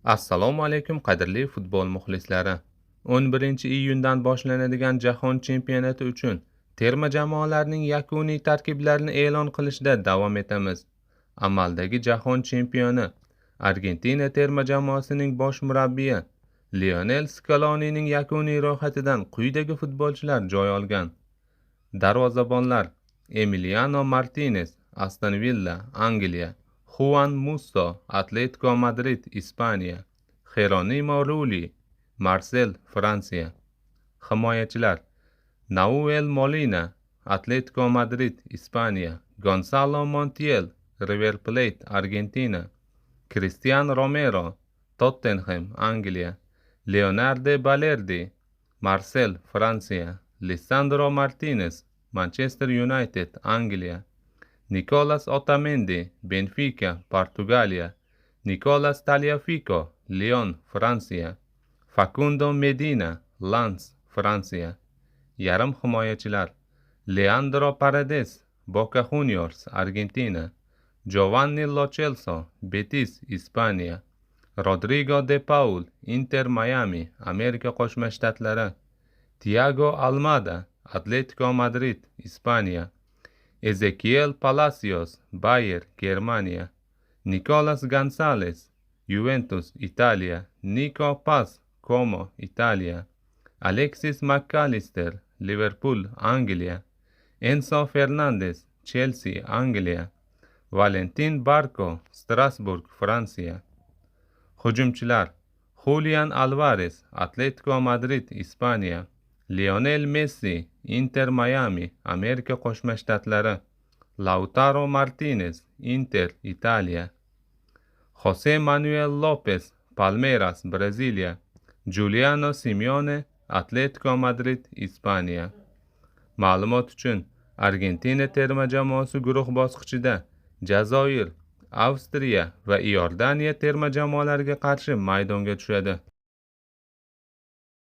Assalomu alaykum, qadrli futbol muxlislari. 11-iyundan boshlanadigan jahon chempionati uchun terma jamoalarning yakuniy tarkiblarini e'lon qilishda davom etamiz. Amaldagi jahon chempioni Argentina terma jamoasining bosh murabbiyi Lionel Skalonining yakuniy ro'yxatidan quyidagi futbolchilar joy olgan. Darvozabonlar: Emiliano Martinez, Aston Villa, Angliya; Juan Musso, Atletico Madrid, Ispaniya; Xeronimo Rulli, Marsel, Fransiya. Himoyachilar: Nauel Molina, Atletico Madrid, Ispaniya; Gonzalo Montiel, River Plate, Argentina; Cristian Romero, Tottenham, Angliya; Leonardo Balerdi, Marsel, Fransiya; Lisandro Martinez, Manchester United, Angliya; Nikolas Otamendi, Benfica, Portugaliya; Nikolas Tagliafico, Lyon, Fransiya; Facundo Medina, Lans, Fransiya. Yarim himoyachilar: Leandro Paredes, Boca Juniors, Argentina; Giovanni Lo Celso, Betis, Ispaniya; Rodrigo de Paul, Inter Miami, Amerika Qo'shma Shtatlari; Tiago Almada, Atletico Madrid, Ispaniya; Ezekiel Palacios, Bayer, Germaniya; Nicolas Gonzalez, Juventus, Italiya; Nico Paz, Como, Italiya; Alexis McAllister, Liverpool, Angliya; Enzo Fernandez, Chelsea, Angliya; Valentin Barco, Strasburg, Fransiya. Hujumchilar: Julian Alvarez, Atletico Madrid, Ispaniya; Lionel Messi, Inter Miami, Amerika Qo'shma Shtatlari; Lautaro Martinez, Inter, Italiya; Jose Manuel Lopez, Palmeiras, Braziliya; Giuliano Simeone, Atletico Madrid, Ispaniya. Ma'lumot uchun, Argentina terma jamoasi guruh bosqichida Jazoir, Avstriya va Iordaniya terma jamoalariga qarshi maydonga tushadi.